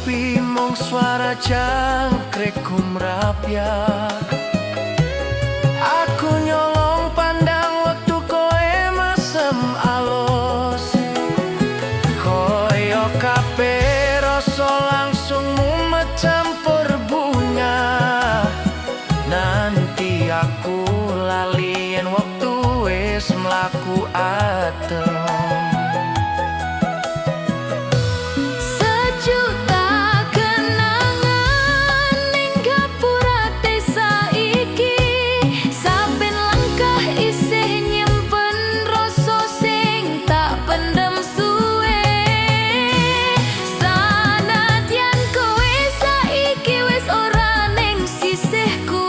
Sepi mung suara jangkrik gumrapyak. Aku nyolong pandang wektu kowe mesem alus. Koyo kabeh rasa langsung mumet campur bunga. Nanti aku lali yen wektu wis mlaku adem. Sejuta kenangan ning gapura desa iki. Saben langkah isih nyimpen rasa sing tak pendem suwe. Sanadyan kowe saiki wis ora ning sisihku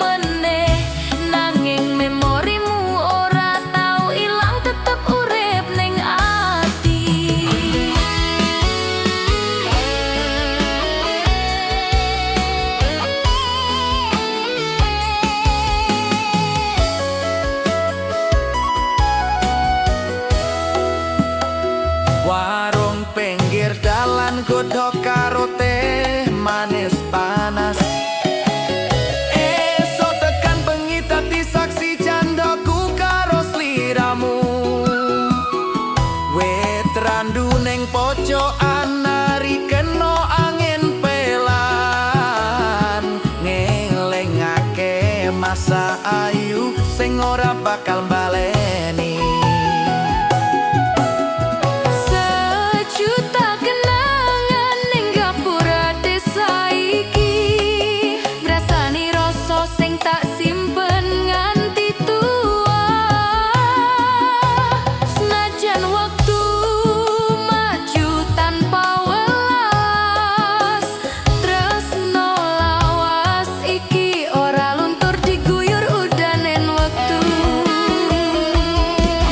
meneh, nanging memorimu ora tau ilang, tetep urip ning ati. Warung pinggir dalan, godhog karo teh manis panas. Esuk tekan bengi dadi saksi candaku karo sliramu. Wit randu ning pojokan nari kena angin pelan, ngelingake masa ayu sing ora bakal baleni. Sejuta kenangan ning gapura desa iki, ngrasani rasa sing tak simpen nganti tua. Senajan wektu maju tanpa welas, tresno lawas iki ora luntur diguyur udanen wektu.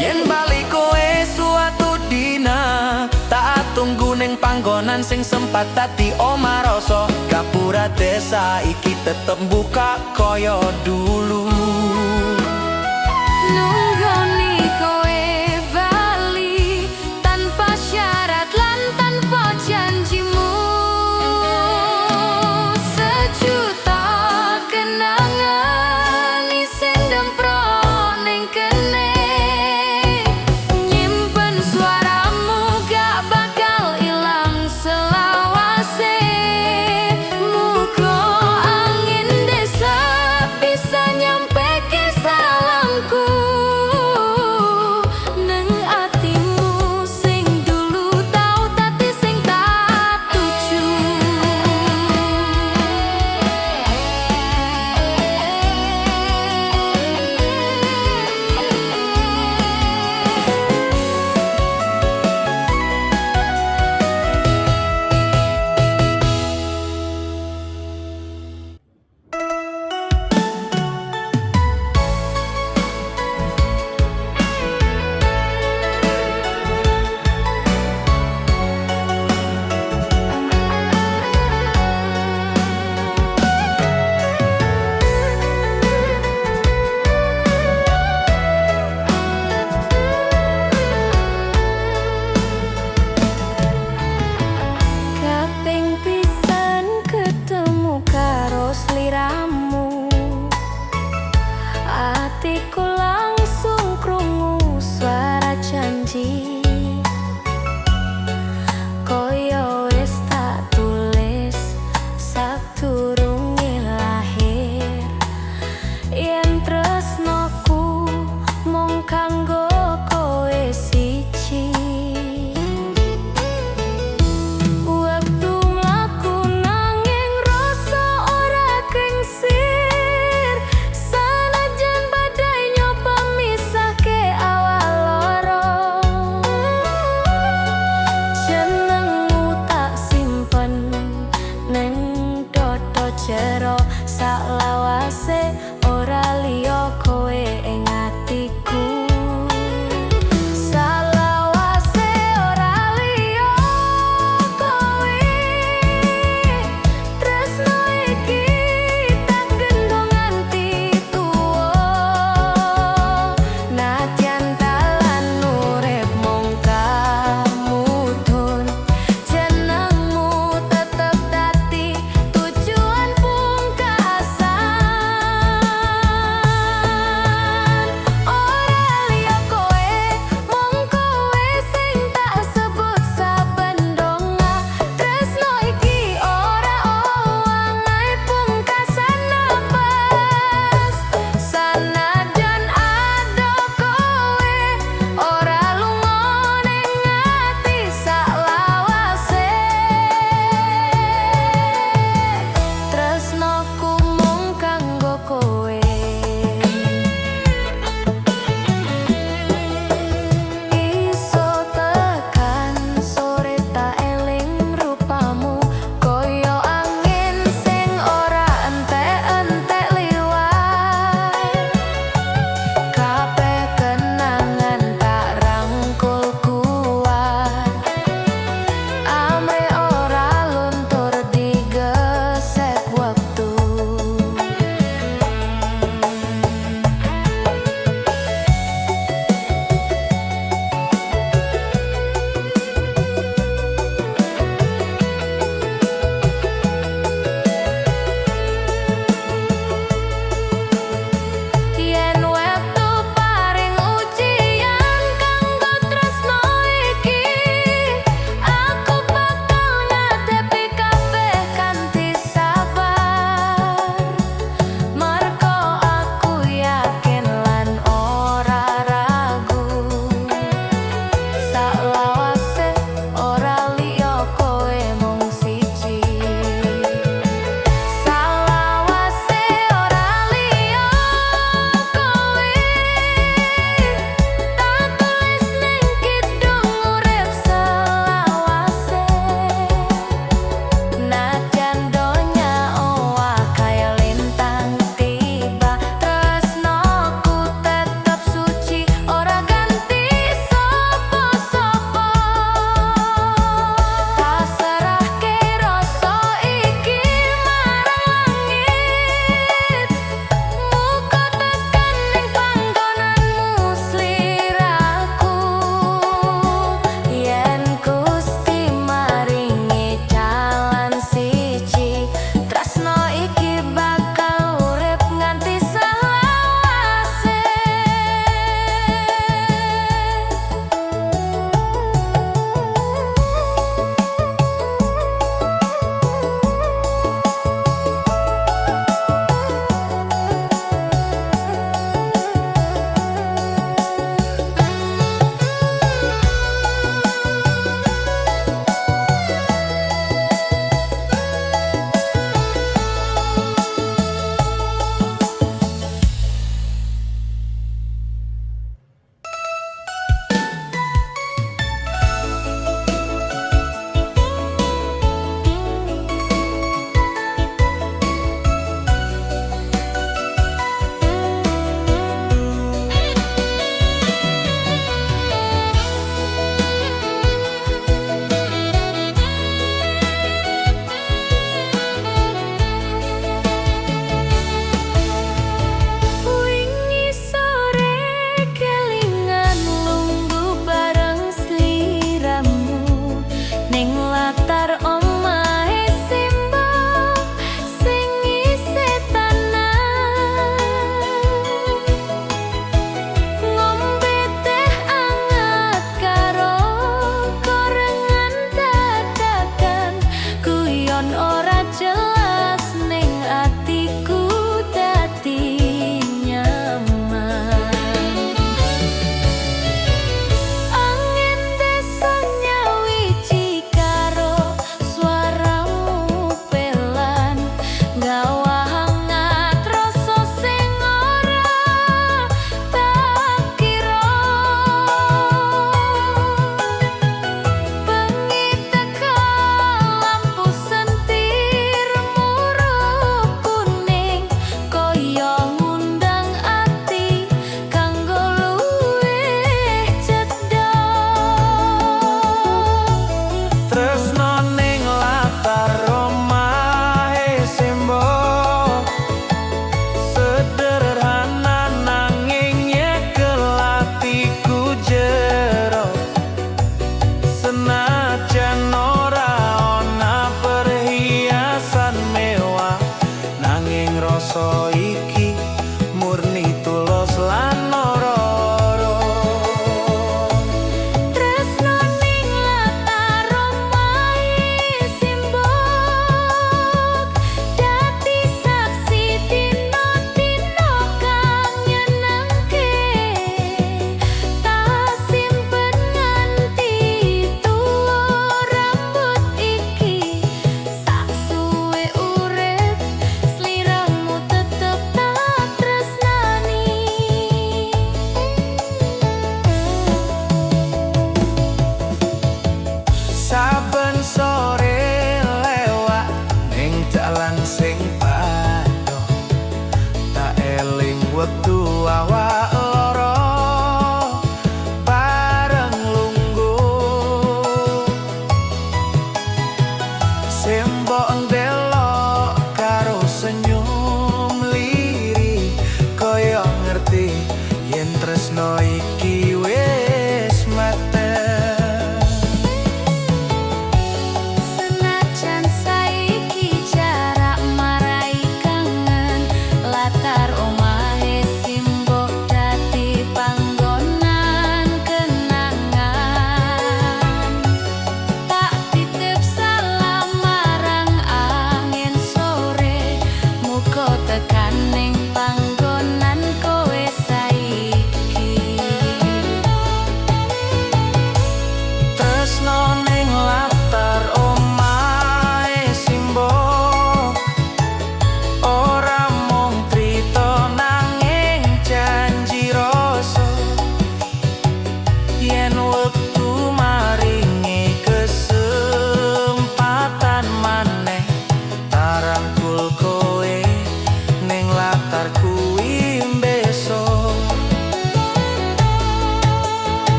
Yen bali kowe suatu dina, tak tunggu ning panggonan sing sempat dadi omah rasa. Gapura desa iki tetep buka koyo dulu. Nunggoni kowe bali tanpa syarat lan tanpa janjimu. Sejuta kenangan isih ndemprok ning kene, nyimpen suaramu gak bakal ilang selawase. Muga angin desa bisa nyampe.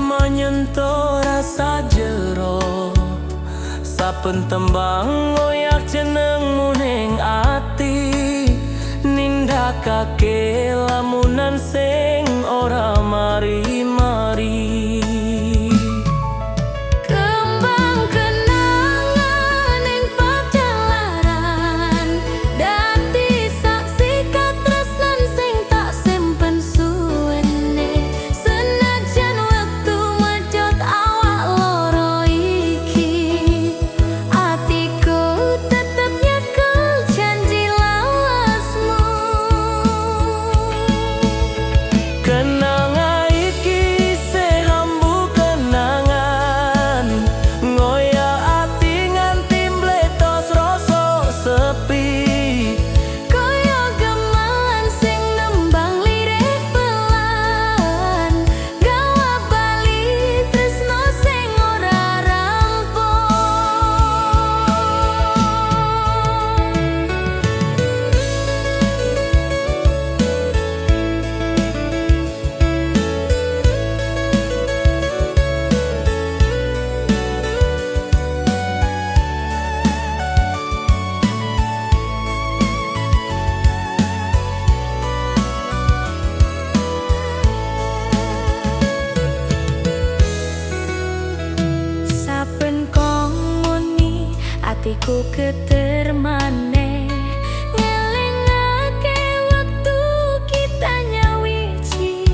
Gema nyentuh rasa jero. Saben tembang ngoyak jenengmu ning ati, nindakake lamunan sing ora mari-mari. Kembang kenangan ing pajalaran, dadi saksi katresnan sing tak simpen suwene. Senajan wektu medhot awak loro iki, atiku tetep nyekel janji lawasmu. Kenanga iki isih ambu kenangan, ngoyak ati nganti mbletos rasa sepi. Kaya gamelan sing nembang lirih pelan, gawa bali tresno sing ora rampung. Saben kong muni atiku geter maneh, ngelingake wektu kita nyawiji.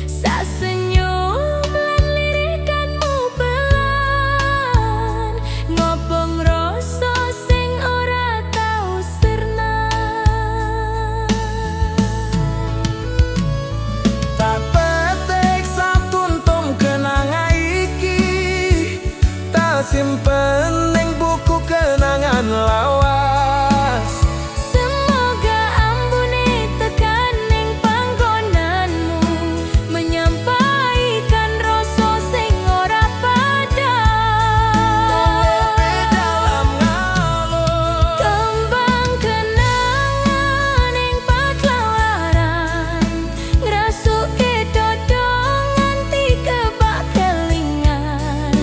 Sasenyum lan lirikanmu pelan, ngobong rasa sing ora tau sirna. Tak petik satuntum kenanga iki, tak simpen ning buku kenangan lawas. Semoga ambune tekan ning panggonanmu, menyampaikan rasa sing ora padhang. Dalam ngalun. Kembang kenangan ing pajalaran, ngrasuke dodo nganti kebak kelingan.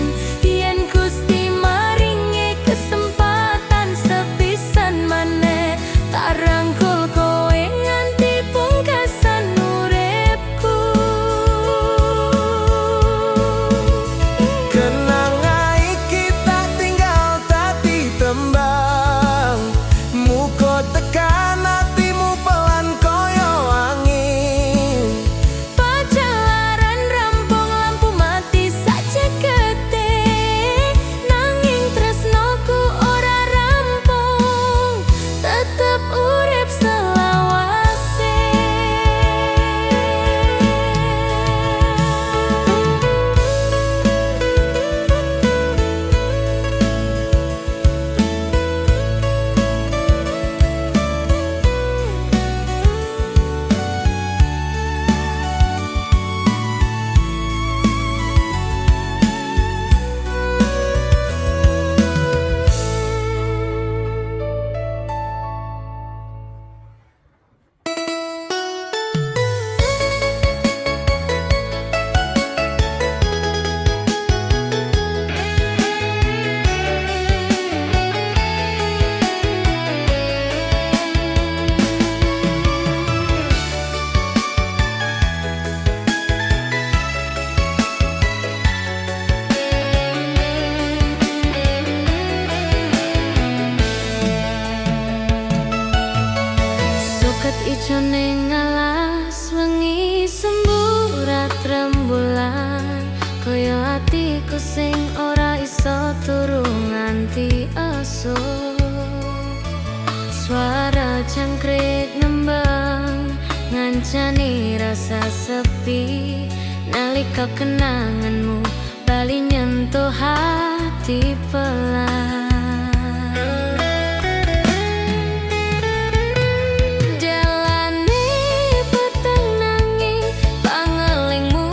Yen Gusti maringi kesempatan sepisan maneh, tak rangkul kowe nganti pungkasan uripku. Kenanga iki tak tinggal dadi tembang, muga tekan atimu pelan kaya angin. Pajalaran rampung lampu mati sacekete, nanging tresnoku ora rampung, tetep urip selawase. Suket ijo ning alas wengi semburat rembulan, kaya atiku sing ora iso turu nganti esuk. Suara jangkrik nembang ngancani rasa sepi, nalika kenanganmu bali nyentuh hati pelan. Jalane peteng nanging pangelingmu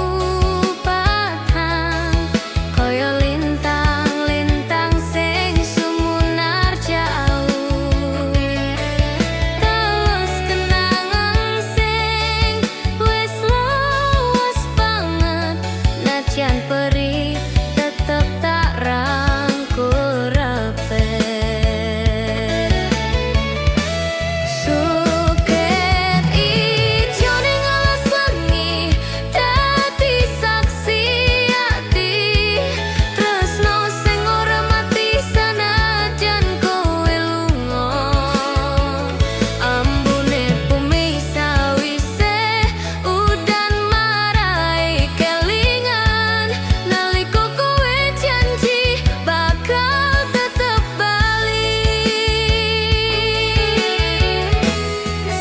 padhang, kaya lintang-lintang sing sumunar jauh. Terus kenangan sing wis lawas banget, najan Senajan perih tetep tak rangkul rapet. Suket ijo ning alas wengi dadi saksi ati, tresno sing ora mati sanajan kowe lunga. Ambune bumi sawise udan marai kelingan nalika kowe janji bakal tetep bali.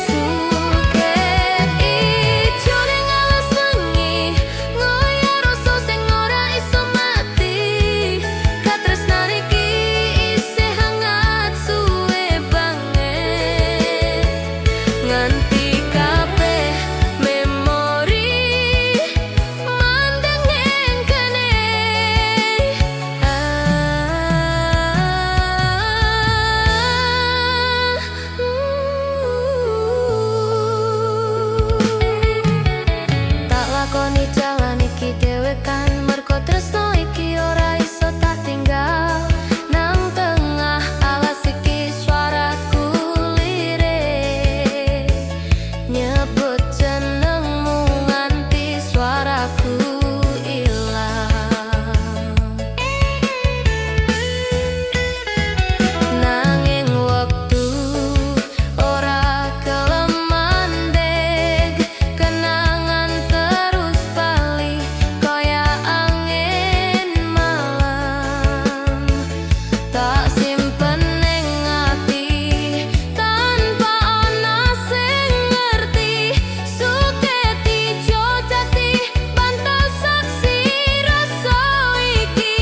Suket ijo ning alas wengi ngoyak rasa sing ora iso mati. Katresnan iki isih hangat suwe banget nganti kabeh memori mandeng ning kene. Ah, Tak lakoni jalan iki dhewekan mergo tresno iki ora iso tak tinggal. Nang tengah alas iki suaraku lirik nyebut jenengmu nganti suaraku ilang. Nanging wektu ora gelem mandeg, kenangan terus bali kaya angin malam. Tak simpen ning ati tanpa ana sing ngerti. Suket ijo dadi bantal saksi rasa iki.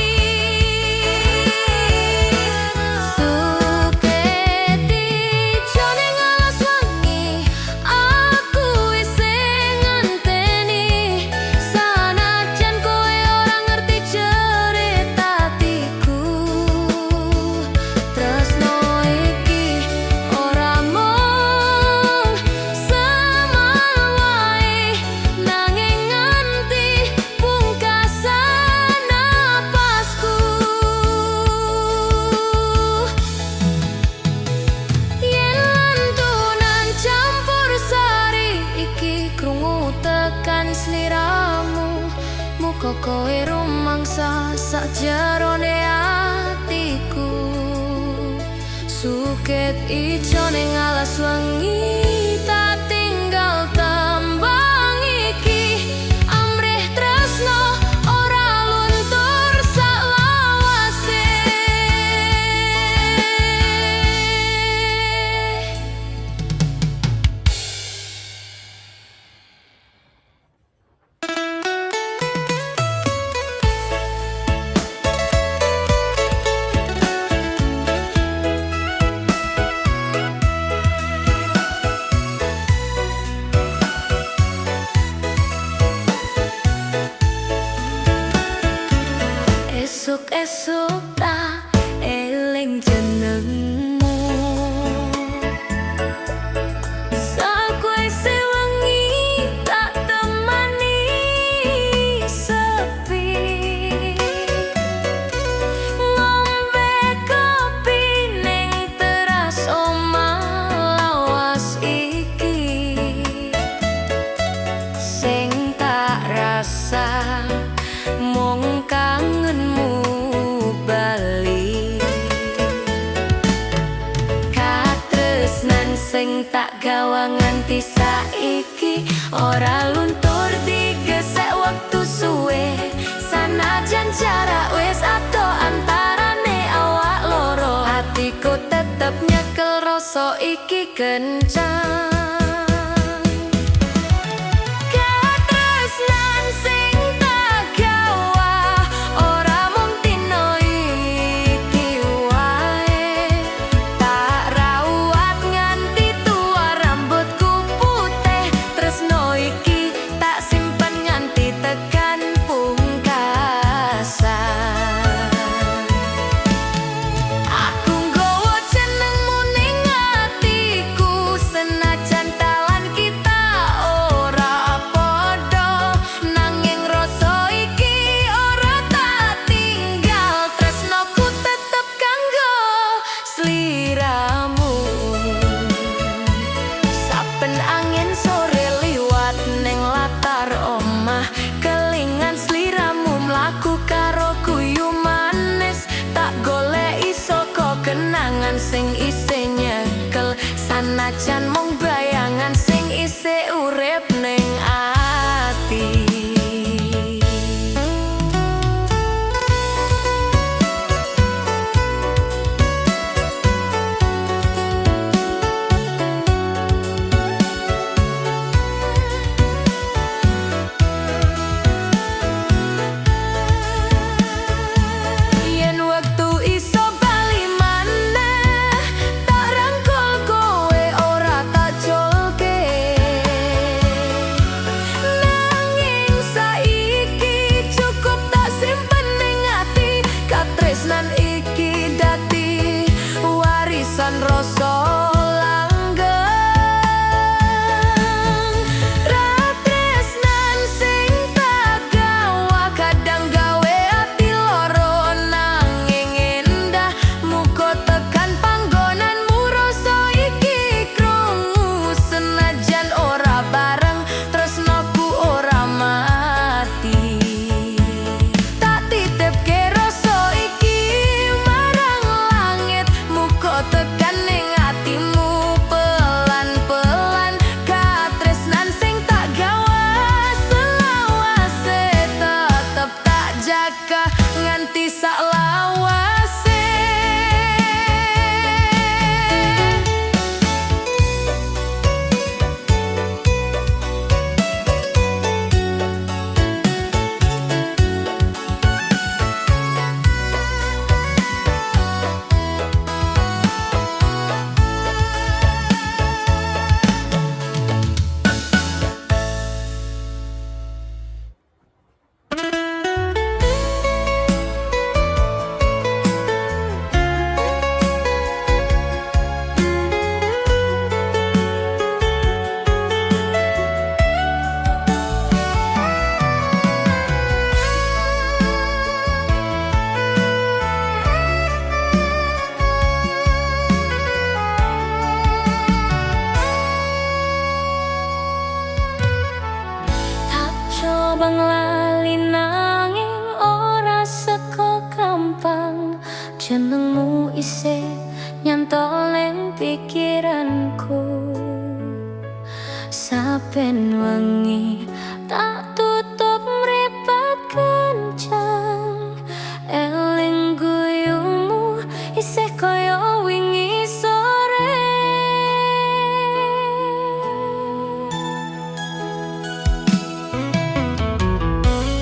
Suket ijo ning alas wengi aku isih ngenteni, sanajan kowe ora ngerti cerita atiku. Tresno iki ora mung semal wae, nanging nganti pungkasan napasku. Yen lantunan campur sari iki krungu tekan sliramu, muga kowe rumangsa sakjerone atiku. Suket ijo ning alas wengi tak tinggal tembang iki, amrih tresno ora luntur saklawase. Esuk-esuk tak eling jenengmu, sakwise wengi tak temani sepi. Ngombe kopi ning teras omah lawas iki, sing tak rasa mung kangenmu bali. Katresnan sing tak gawa nganti saiki ora luntur digesek wektu suwe, sanajan jarak wis adoh antarane awak loro, atiku tetep nyekel rasa iki kencang. Katresnan sing tak gawa ora mung dina iki wae, tak rawat nganti tua rambutku putih. Tresno iki tak simpen nganti tekan pungkasan. Aku nggawa jenengmu ning atiku, senajan cilaka nganti sak lawase. Tak coba nglali nanging ora seko gampang. Jenengmu isih nyantol ning pikiranku. Saben wengi tak tutup mripat kencang, eling guyumu isih kaya wingi sore.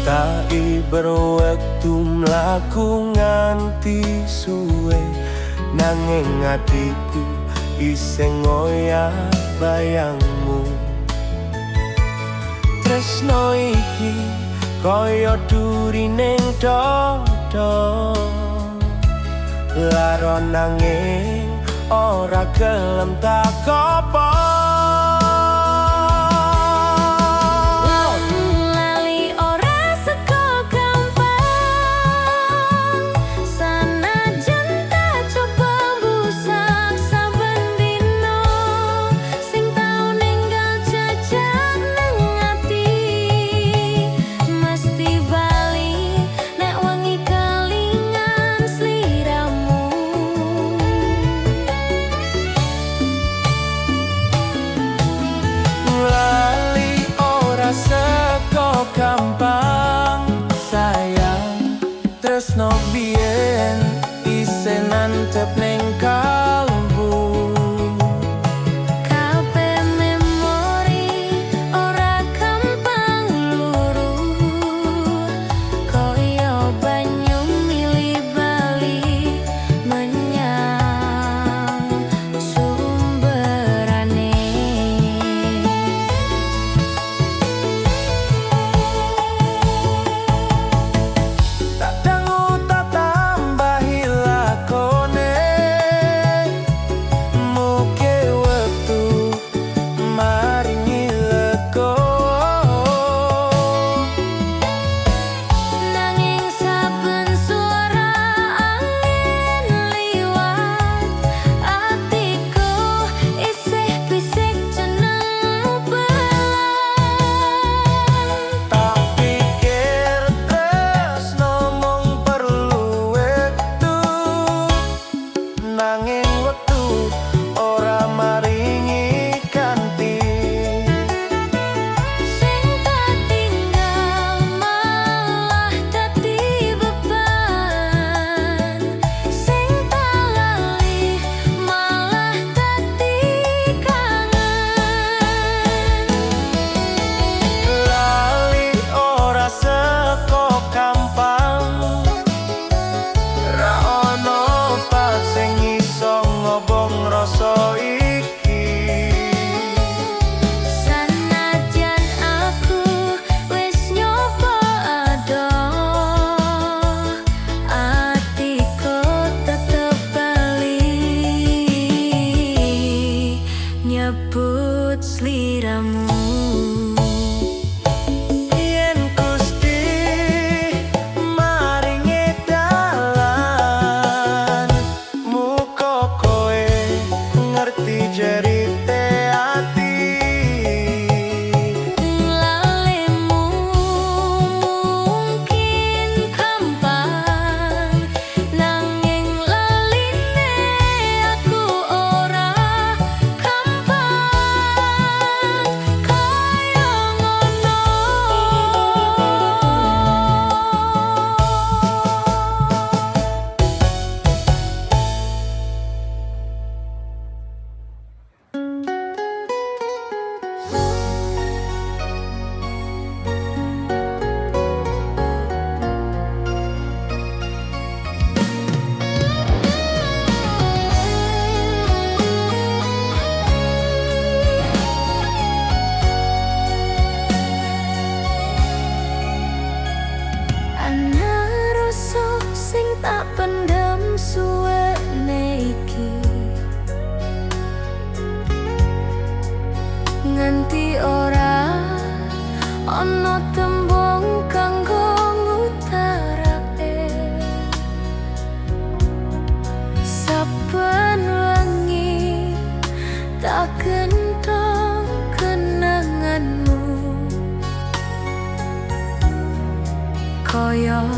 Tak iber wektu mlaku nganti suwe, nanging atiku isih ngoyak bayangmu. Tresno iki kaya duri ning dada, lara nanging ora gelem tak kopong. Lali ora seko gampang, sanajan tak coba mbusak saben dino. Sing tau ninggal jejak nang ati mesti bali nek wengi kelingan sliramu. Lali ora seko gampang, sayang. Tresno biyen isih nancep ning kalbu. Kabeh memori ora gampang luru, kaya banyu mili bali menyang sumberane. Tak dangu tak tambahi lakone.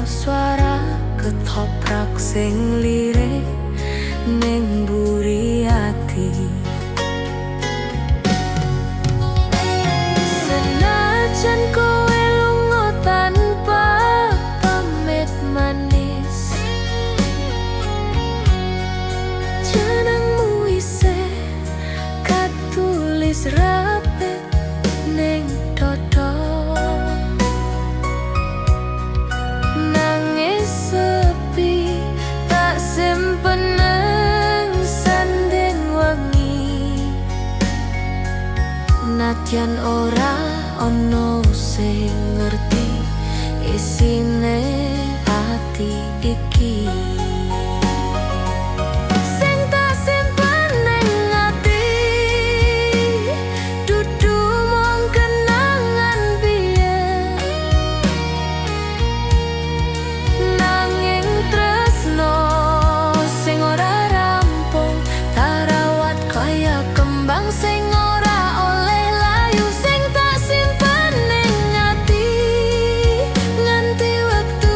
Swara ketoprak sing lirik ning buri ati. Senajan kowe lunga tanpa pamit manis, jenengmu isih katulis rapet ning dodo. Nangis sepi tak simpen nang sanding wengi. Nadyan ora ono sing ngerti isine ati iki. Sing tak simpen ning ati dudu mung kenangan biyen, nanging tresno sing ora rampung tak rawat kaya kembang sing ora oleh layu. Sing tak simpen ning ati nganti wektu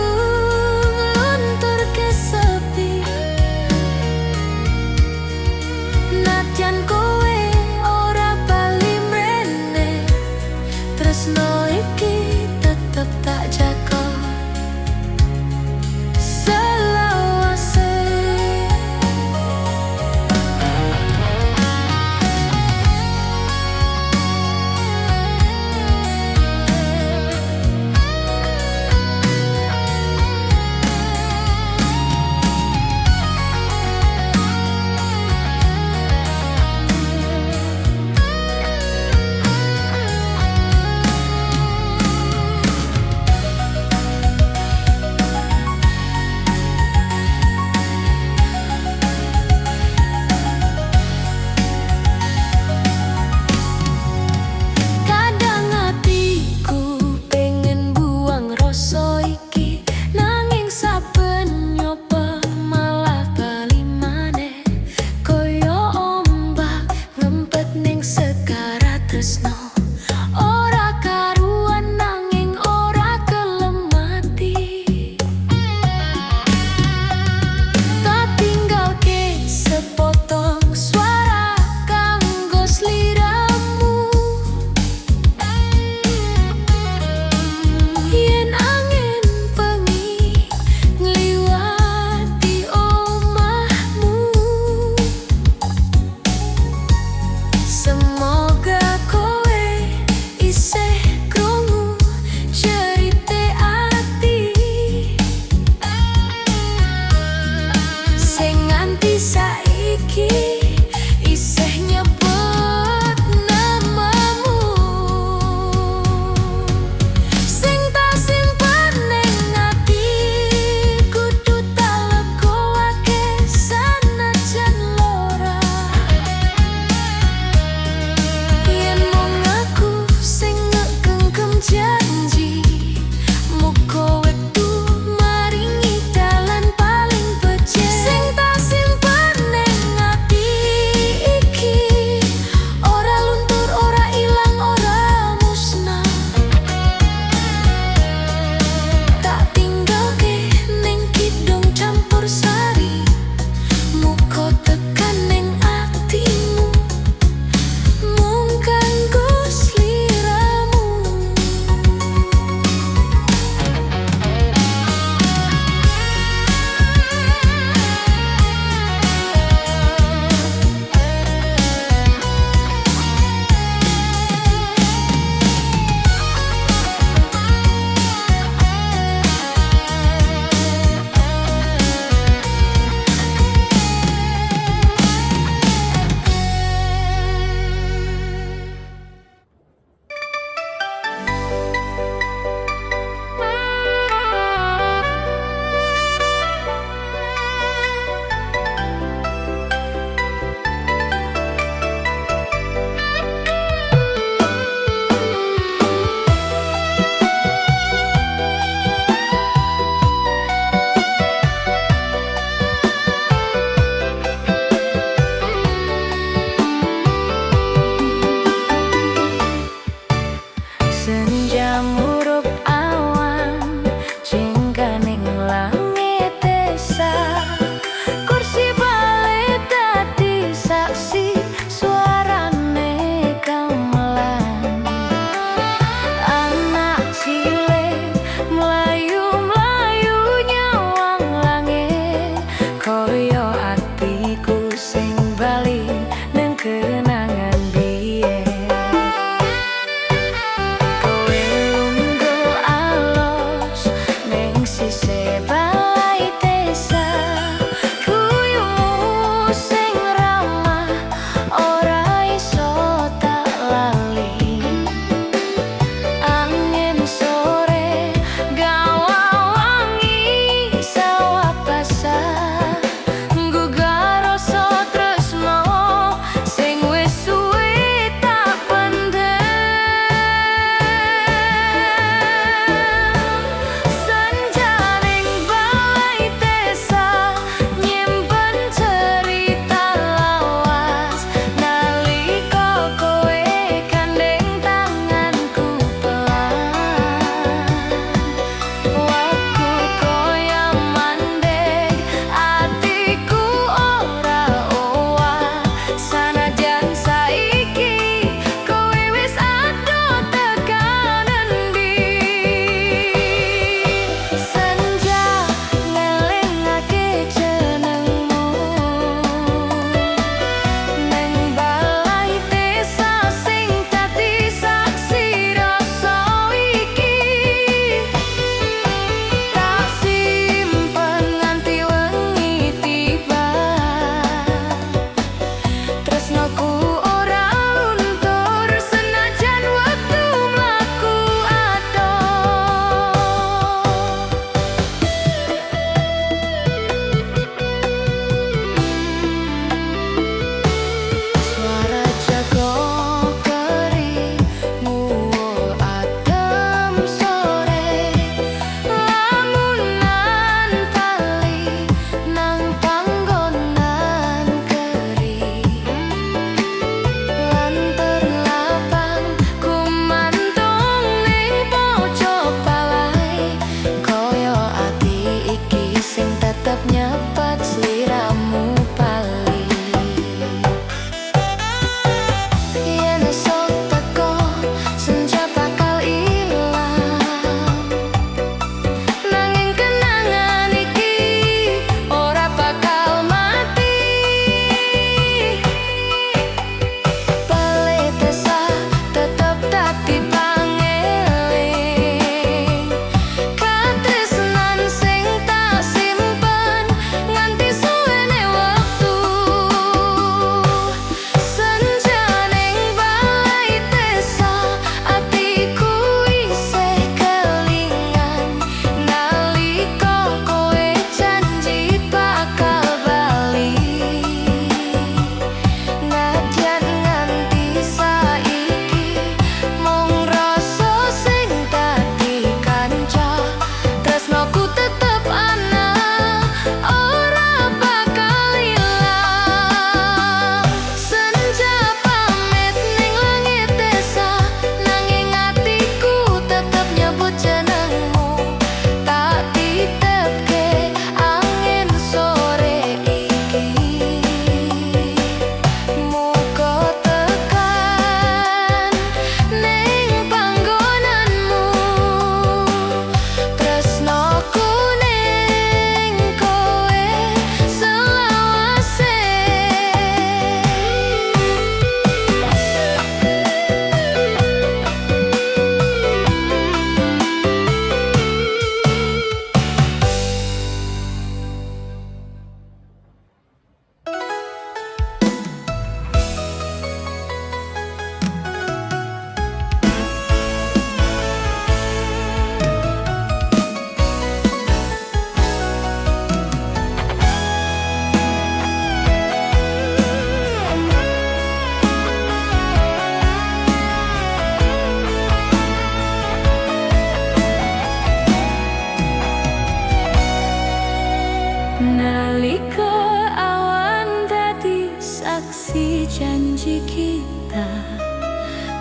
Nalika awan dadi saksi janji kita,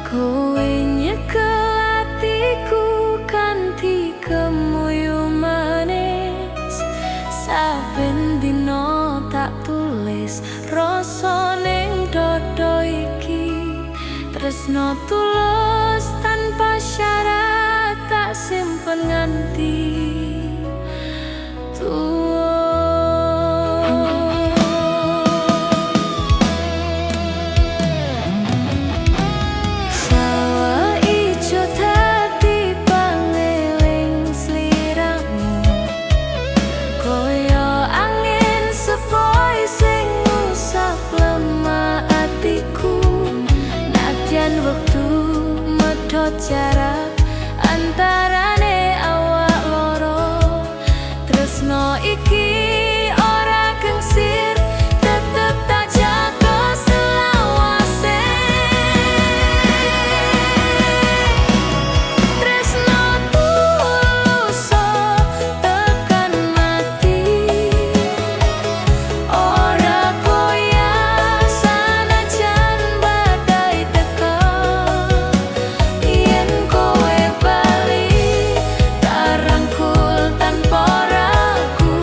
kowe nyekel atiku kanthi kemuyu manis. Saben dina tak tulis rasa ning dada iki. Tresno tulus tanpa syarat tak simpen nganti tuwa. Sawah ijo dadi pangeling sliramu, kaya angin sepoi sing ngusap lemah atiku. Nadyan wektu medhot jarak antarane awak loro, tresno iki ora gengsir, tetep tak jaga selawase. Tresno tulus tekan mati, ora goyah sanajan badai teka. Yen kowe bali tak rangkul tanpa ragu.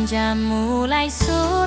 Senja mulai sore.